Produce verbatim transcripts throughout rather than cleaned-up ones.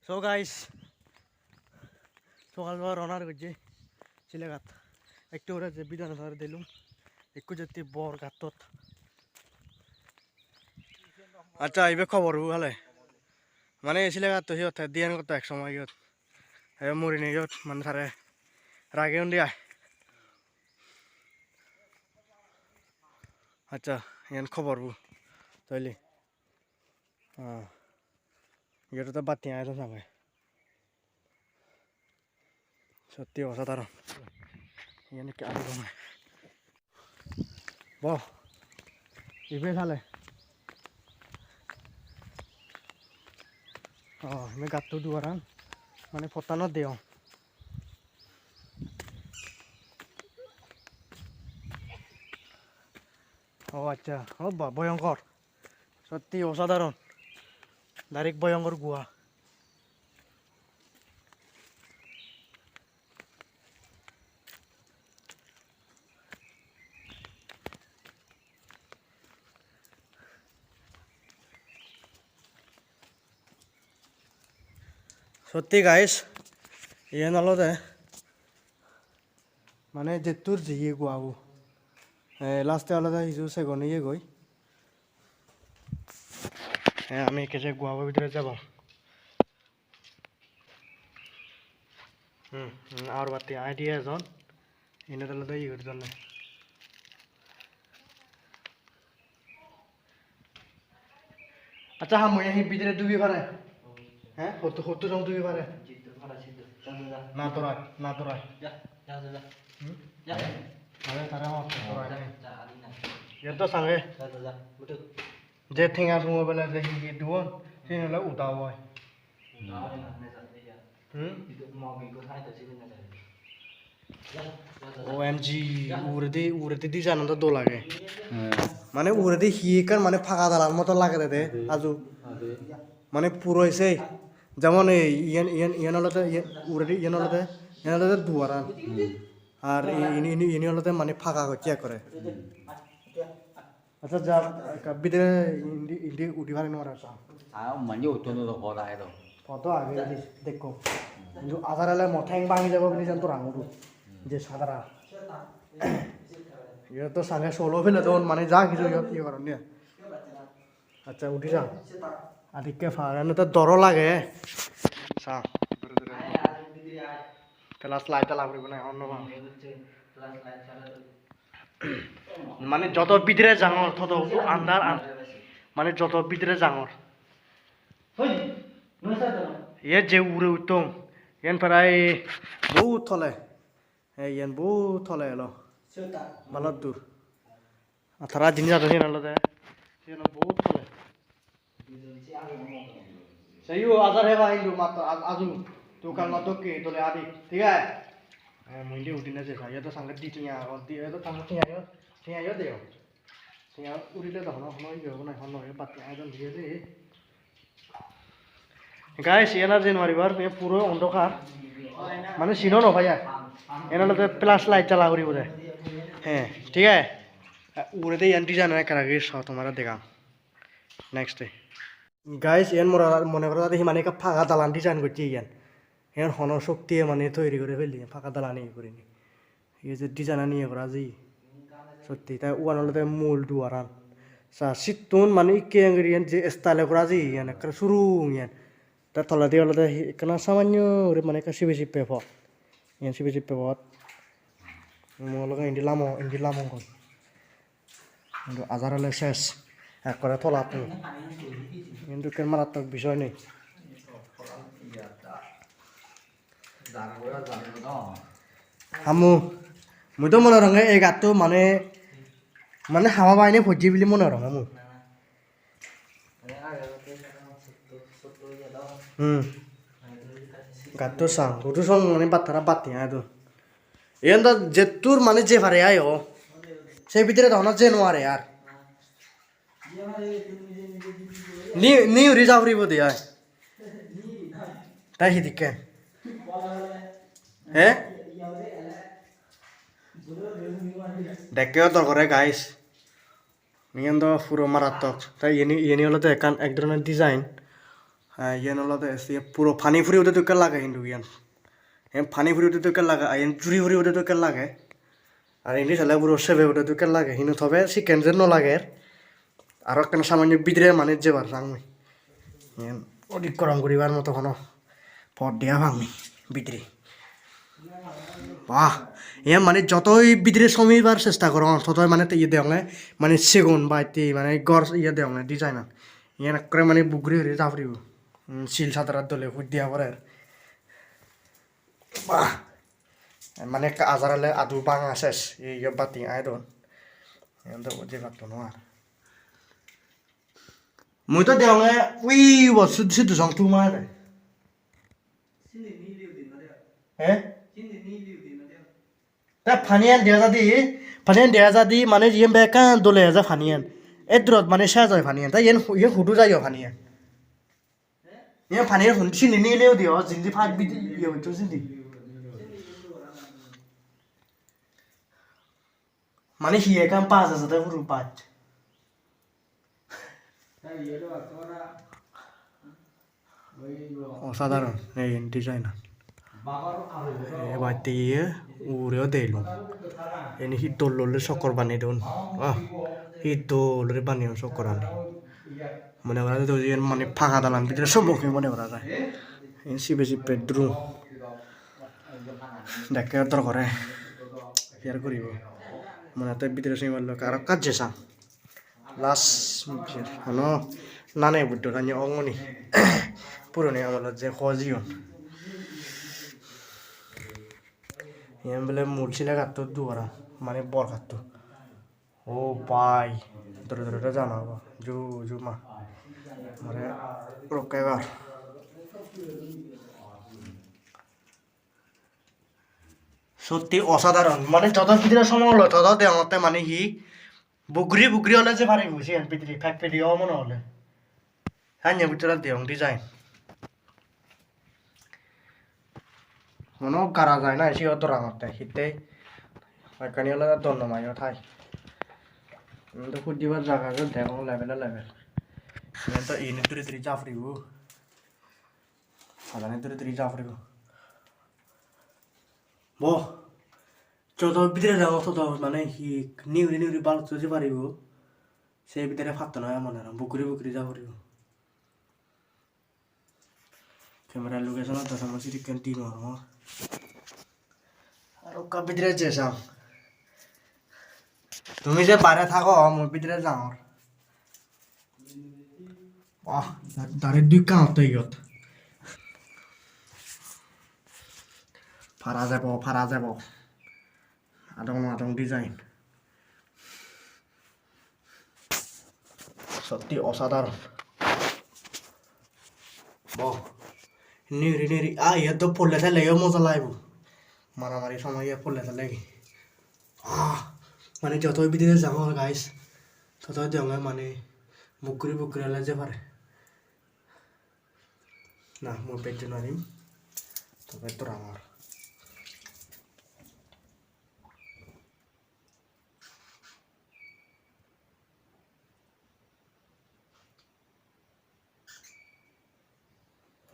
So guys, sogal sogal rona gojje Silegat. Ektu ore je video-an sare delung, ekku jetti bor gattot. Accha, ibe khobor bu hale. Mane Silegatto siyot te diyan gotto ek somoy iyot. Ebe murini iyot mane tare rage undi ai. Accha, iyan khobor bu. Toile. Ah. Iyot do batti ai do sange. Sotti osadharon. Iyan ekka adi gome. Bo, ibe sale. Oh, ibe gatto duaran. Mane pottanot degong. Oh, accha. Oh, ba, bhoyonkor. Sotti osadharon. Direct bhoyonkor gua. Sotti guys, iyen olode mane jettur je iye guabo. Eh, last-e olode hiju segon iye goi. Eh, ami ekke je guabo bidire jebong. Hmm, hmm, ar batti idea ejon. Indi olode iye guri donne. Accha, ha, mui hi bidire dubi pare? He? Hotto, hotto jong dubi pare? Jiddur pare siddur. Ja, ja, ja. Na torai, na torai. Ja, ja, ja, ja. Hmm? Ja. Are tara hotto torai. Ja, ja, adi na. Iyot do sange. Ja, ja, ja. Betul. Je tenga sumo bele je hi hi duon, sini ole uda oi. Uda oi na, ne ja, ne ja. Hmm? Itu mau minggu hai to sini ne ja. O M G, uguredi, uguredi design-an do dol age. Mane uguredi hi ekkan mane paga dalar moto lagede de, aju. Mane puro se, jemon ei iyen, iyen, iyen olode, iyen uguredi iyen olode, iyen olode duaran. Ar i-, ini, ini, ini olode mane paga gocche ekkore. Accha, ja, ekka bidire indi, indi udi pari nw pare, sa. Ah, manje utton do pod age do. Pod do age indi, dekko. Hintu ajar ele mo theng bangi jabo bili jan to rangudu. Je sadara. Iyot to sange solo pele don, mane ja hissu iyot iye goron niya. Accha, udi ja. Adikke par, ene to doro lage. Sa. Te last light jala puribo na, honno ba. Mane joto bidire jangor, todo andar an-, mane joto bidire jangor. Ye je ugure uttong, yen prai bohut tole. Ei yen bohut tole elo. Balok dur. Ar tara jinis ado siyen olode, siyen bohut tole. Seyo ajar heba hintu matto aj-, aju. Tu kal matto ke tole adi, thik age? Eh, mui indi udine je sai, edo sange di tiya agon, di, edo tamo tiya yo, tiya yo deo. Tiya urile do hono, hono iye obo na, hono iye batti ai don diye de. Guys, iyan ar jei nw paribar, iyan puro ondokar. Mane sino nw pai ar. Iyan olode flash light jala puribo de. He, thik age? Uguredi iyan design ekkan age, so tomare degang. Next day. Guys, iyan mora, mone gora jade hi mane ekka paga dalan design gocche iyan. Iyan hono shoktiye mane toyri guri pelle, paga dalan iye gurinei. Ei je design-ani iye gora jeye. Sotti, te uban olode mul duaran. Sa sittun mane ikke guri iyen je style gora jeye iyen ekkere surung iyen. Te toledi olode hi ekkena samanyo guri mane ekka sibe sibe pot. Iyen sibe sibe pot. Mui olode indi lamo, indi lamongoi. Hintu ajar ole ses. Ekkore tolat. Hintu ekkan marattok bisoy nei. Hamu, mui do mone gorong ei gatto mane, mane hama baine pojje bili mone gorong mui. Hmm. Gatto sang, hudu song mane battara batti ai do. Iyen do jettur mane je pare ai o. Se bidire do hono je no pare ar. Ni, ni uri ja puribo de ai. Tai hidikken. He? Dekke o dor gore, guys. Iyen do puro marattok. Tai iyeni, iyeni olode ekkan ek dhoronor design. Ah, iyen olode se puro pani puri ude dokke lage hintu iyen. Iyen pani puri ude dokke lage, ah, iyen juri puri ude dokke lage. Ar indi sele puro sebe ude dokke lage, hintu tobe sikken je no lager. Aro ekkan samanne bidire mane jebar sang mui. Iyen odik gorong guribar moto hono pot dia pang mui bidire. Bah, iyan mane jotoi bidire somibar chesta gorong, totoi mane te iye degonge, mane sigon baj te mane gor iye degonge design-an. Iyan ekkore mane buguri guri ja puribo. Hmm, sil sadar dole hujdia porer. Bah, mane ekka ajar ole adu banga ses, iye batti ai don. Iyan do je batto no ar. Mui do degonge ui bo sud-, sidu song tu mare. He? Te paniyan dega jadi, paniyan dega jadi, mane iyen bekkan dole eje paniyan. Edurot mane sej oi paniyan. Te iyen hu-, iyen hudu jai o paniyan. Iyen paniyan hun-, sindi nile udi o, jindi paj bidi iye hoito sindi. Mane hi ekkan paj ejede puro paj. Osadharon ei design-an. Ebatte iye ugure o degilung. Eni hi dol dol sokkor baney don. Ah, hi dol guri baneyon sokkorani. Mone gorede do iyen mane paga dalan bidire sommok mone gora jai. Iyen sibe sibe drum. Dekke dor gore. Share guribo. Mane te bidire somibar loi aro ekka jesang. Last hono nane buddo tanye ongoni. Puroni amolot je hojiyon. Iyen bele mul sile gatto duara, mane bor gatto. O bhai, dore dore dore jana obo. Ju, ju ma. Mane rokke gor. Sotti osadharon. Mane jodo bidire somo olo, todo degongotte mane hi buguri buguri ole je paribo siyen bidire pek pedi obo mone ole. Sanye bidire degong design. Hono gara jai na siyot dorangotte hittey. Hoyekkani olode dondamai o thai. Indi hudibar jaga o degong level o level. Iyen do ini duri duri ja puribo. Padani duri duri ja puribo. Bo, jodo bidire jago todo mane hi niguri niguri balocche jei paribo. Se bidire patto noi mone hoi, buguri buguri ja puribo. Camera location-ot do somoi sedokken di no parongor. Aro ekka bidire jei sang. Tumi je bare thago, mui bidire jangor. Wah, da-, dare dui kangotte iyot. Para jebo, para jebo. Adong adong design. Sotti osadharon. Bo. Niri niri. Ah, iyot do polle sele yo moja laibo. Maramari somoy ye polle sele. Ah, mane joto bidire jangor guys. Toto degonge mane buguri buguri ole je pare. Na, mui bej no parim. Tobe tor amar.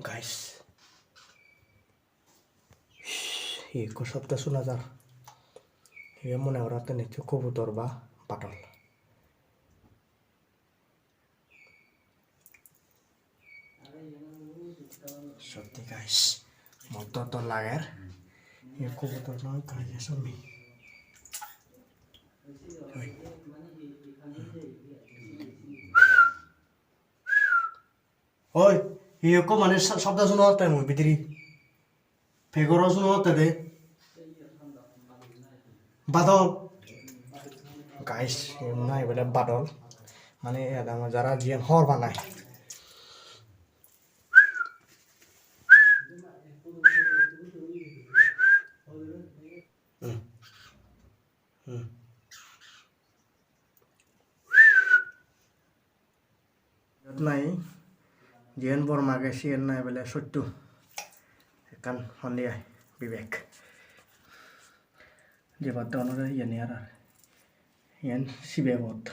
Guys, hi ekko shobdo suna jar. Ibe mone hotte hissu kobutor ba badol. Sotti guys, mor dor dor lager. Ekko bodol noi, guys, sonni. Oi. Oi, hi ekko mane sa-, sobdo suno otte mui bidire. Pegoro suno otte de. Badol. Guys, iyen nahi bole badol. Mane adamot jara jiyen hor banai. Hmm. Hmm. Iyot nahi, jiyen bor mage siyen nahi bole sotto. Ekkan hondi ai, Bibek. Jebatte onore iyeni ar ar. Iyen sibe pot.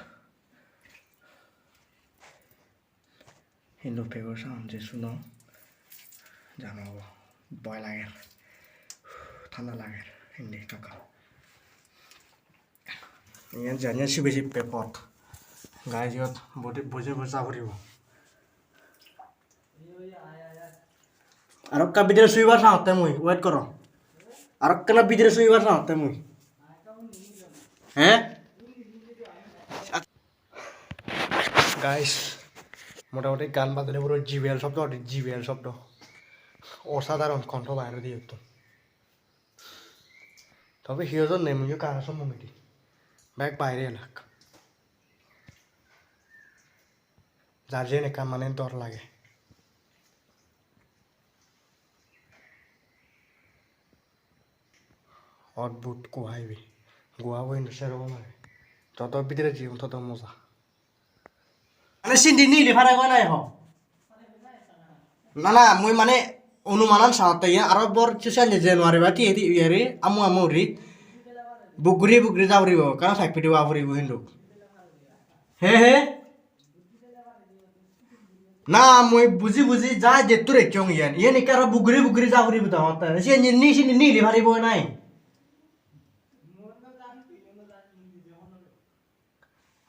Hintu pego sound je suno jano obo. Boi lager. Thanda lager. Indi ekka ekka. Iyan jani sibe sibe pot. Guys, iyot bode boje boje puribo. Aro ekka bidire suibar sangotte mui, wait goro. Aro ekkena bidire suibar sangotte mui. He? Guys, motamuti gaan bajele puro jibel shobdo, jibel shobdo. Osadharon kontho bair oi de iyottun. Tobe hi ojon nei, muiyo gana sommondedi bek baire elak. Jar jen ekkan mane dor lage. Odbhut guha ibe. Guha bo hintu serokom age. Joto bidire jeyong, toto moja. Mane sindi nili pare goi nai ho. Na, na, mui mane onumanan saotte iyan aro bor se senne January ba tiye tiye iyere amu amu guri buguri buguri ja puribo, ekkan side pide ba puribo hintu. He, he? Na, mui buji buji ja jettur ecchong iyan. Iyan ekka aro buguri buguri ja puribo degongotte. Siyan ni, ni, sindi nili paribo nai.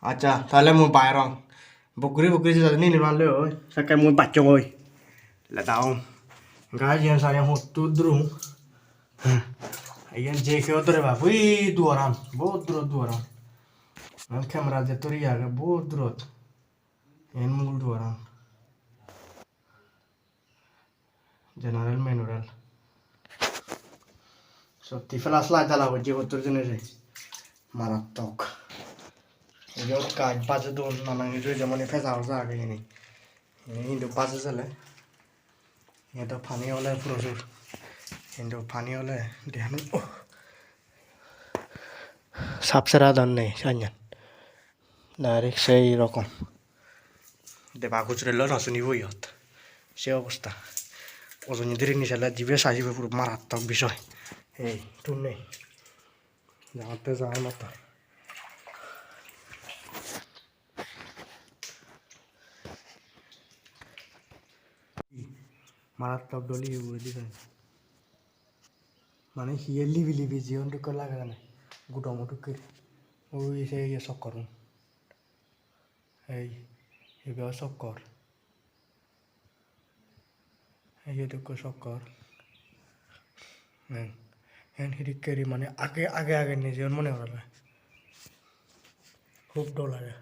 Accha, tale mui bairong. Buguri buguri jejani nini malloi oi. Sekke mui bacchong oi. Ledaong. Guys, iyan sari hotto durung. Iyan je keo dore ba. Ui duaran. Bohut durot duaran. Iyan camera je turi age bohut durot. Iyan mul duaran. General manual. Sotti flashlight jala gojje gottor jene re. Marattok. Iyot gaj baje don, nanan hiju jemon peja hoja age hini. Hini hintu baje sele. Iyot do pani ole puro sur. Hintu pani ole dehan, oh. Sap sera don nei sanyan. Direct sei rokom. Deba gujurello no sunibo iyot. Se obosta. Ojoni dirini sele jibe sai jibe puro marattok bisoy. Ei, tun nei. Jaotte jaan mattor. Marattok dol iye uguredi siyan. Mane hiye libi libi jiyon dokke lage jane. Gudomo dokke. Ui se iye sokkorun. Ei, ibe o sokkor. Iyot ekko sokkor. Iyen, iyen hidikkeri mane age, age, age nejeyon mone gorede. Hub dol age.